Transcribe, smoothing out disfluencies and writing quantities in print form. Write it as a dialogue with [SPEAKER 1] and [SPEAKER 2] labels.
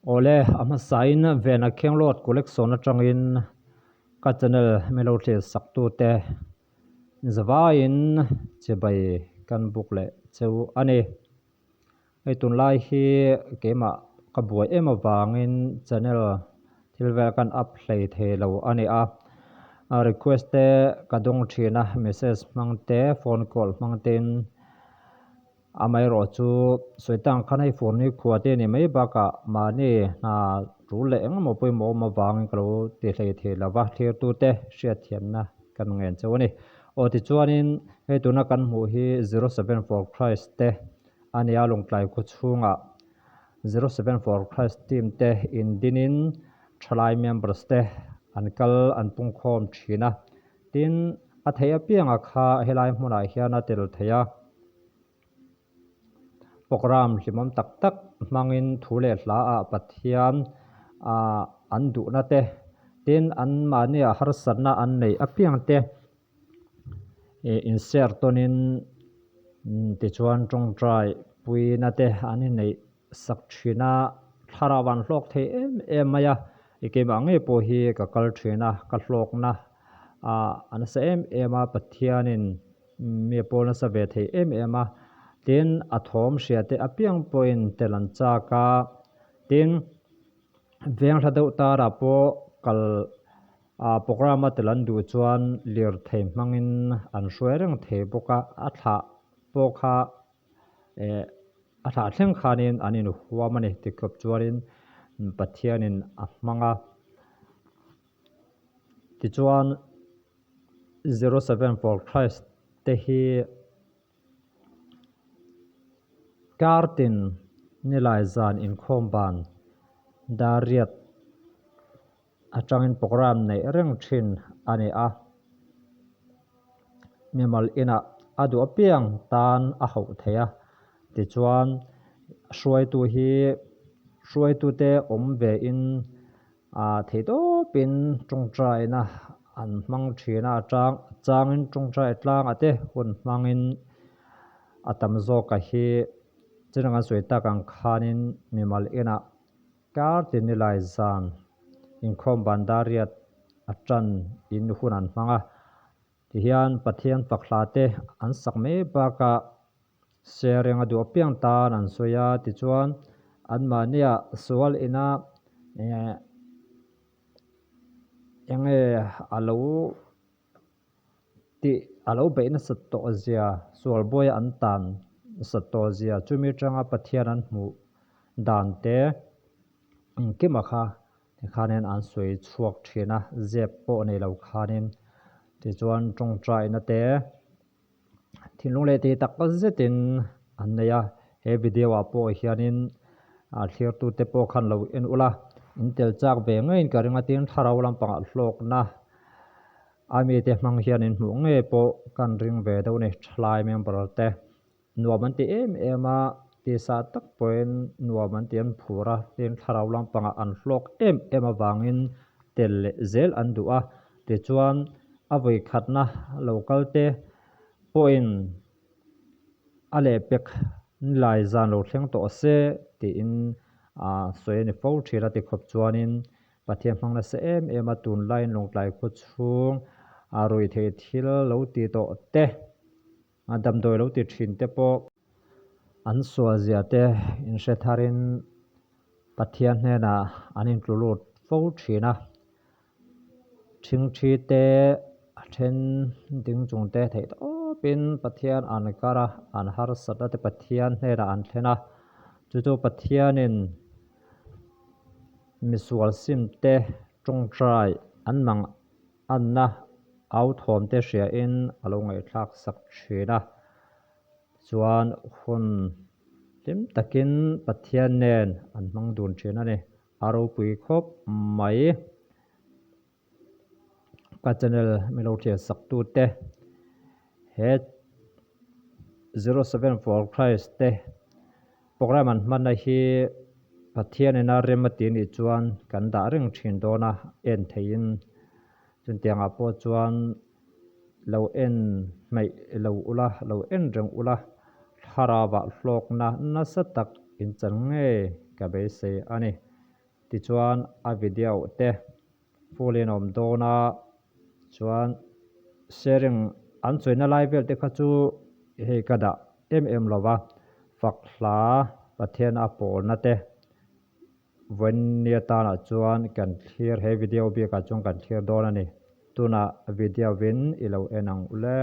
[SPEAKER 1] Awle, a hmasain Vena Khenglawt Collection atangin ka channel min lo thlir saktute zavaiin chibai kan buk leh cheu a ni. Hei tunlai hi keimah ka buai em avangin channel thil vel kan up hlei thei lo a ni a. Request te ka dawng thin a, message hmang te, phone call hmang tein Amaherawh chu sawi tang khan hei furni khua te ni mai bakah mahni hna tul leh engemaw pawimawh awm avangin ka lo ti hlei thei lo va, thlirtute hriatthiamna kan ngen chauh a ni. Aw tichuanin hei tuna kan hmuh hi 07 for Christ te a nia Lungtlai khaw chhungah 07 for Christ team te indinin thalai members te an kal an pungkhawm thin a. Tin, a theih apianga kha helai hmunah hian a tel thei a. Programme hlimawm tak tak hmangin thu leh hlaah Pathian ah an duhna te, tin anmahniah harsatna an neih apiang te inshare tawnin tichuan tawngtai puina te an inneih sak thin a, thlarau an hlawk thei em em mai a, i keimah ngei pawh hi ka kal thin a, ka hlawkna ah a nasa em em a, Pathianin mi a pawl nasa ve thei em em a, tin a thawm hria te apiang pawhin tel an chak a, tin veng hla deuh tarah pawh kal ah programme a tel an duh chuan lirthei hmangin an hruai reng thei bawk a, a thlah pawh kha Eh, a thlah thleng khanin an inhuam a ni tikhawp chuanin Pathianin a hmang a. Tichuan 07 for Christ te hi kartin nilai zan inkhawm ban dariat atangin programme neih reng thin a ni a. Mimal inah a duh apiang tan a hauh thei a, tichuan hruaitu hi hruaitute awm vein ah theihtawpin tawngtaina an hmang thin a, atang changin tawngtai tlangah te hun hmangin a tam zawka hi chutiang an sawi tak ang khanin mimal inah Kar tin nilai zan inkhawm bandariat a tan in hun an hmang a, tihian Pathian fak hla te an sak mai bakah sharing a duh apiang tan an sawi a, tichuan anmahnia sual ina enge a lo tih a lo beih nasat tawh zia, sual buaia an tan nasat tawh zia, chumi atanga Pathian an hmuh dan te engkima kha tikhanin an sawi chhuak thin a, zep pawh nei lo khanin tichuan tawngtaina te thinlung leh tih tak zetin an nei a, he video ah pawh hianin a thlirtute pawh khan lo en ula, in tel chak ve ngeiin ka ring a tin thlarau lampangah hlawkna A mite hmang hian in hmuh ngei pawh kan ring ve deuh a ni, thalai member te nuam an ti em em a, tisa tak pawhin nuam an ti an phur a, tin thlarau lampangah an hlawk em em avangin tel leh zel an duh a, tichuan a vawikhatna lo kal te pawhin a lehpek nilai zan lo thleng tawh se tiin a sawi a ni fo thin a tikhawp chuanin Pathian hmang nasa em em a, tunlaiin Lawngtlai khaw chhung a ruih theih thil lo ti tawh te, a damdawi lo ti thin te pawh an sual zia te inhre tharin Pathian hnenah an intlu lut fo thin a, thingthi te a then ding chung te theih tawpin Pathian an kar a, an harsatna te Pathian hnenah an thlen a, chu chu Pathianin Misual sim te tawngtai an mang anna au thawm te hriain a lo ngaihthlak sak thin a, chuan hun hlim takin Pathian nen an hmang dun thin a ni. A ropui khawp mai. Ka channel min lo hriat sak tu te he 07 for Christ te program an hmanna hi Pathian ina rem a ti nih chuan kan dah reng thin dawn a en theihin chutiang ah pawh chuan lo en hmeih lo ula lo en reng ula thlarau ah hlawkna nasa tak in chan ngei ka beisei a ni. Tichuan a video te full in a awm dawn a, chuan sharing an chawina lai vel te kha chu hei ka dah em em lo va, fak hla Pathian a pawlna te Vawinia tanah chuan kan thlir he video bikah chuan kan thlir dawn a ni. Tunah video in i lo en ang u le.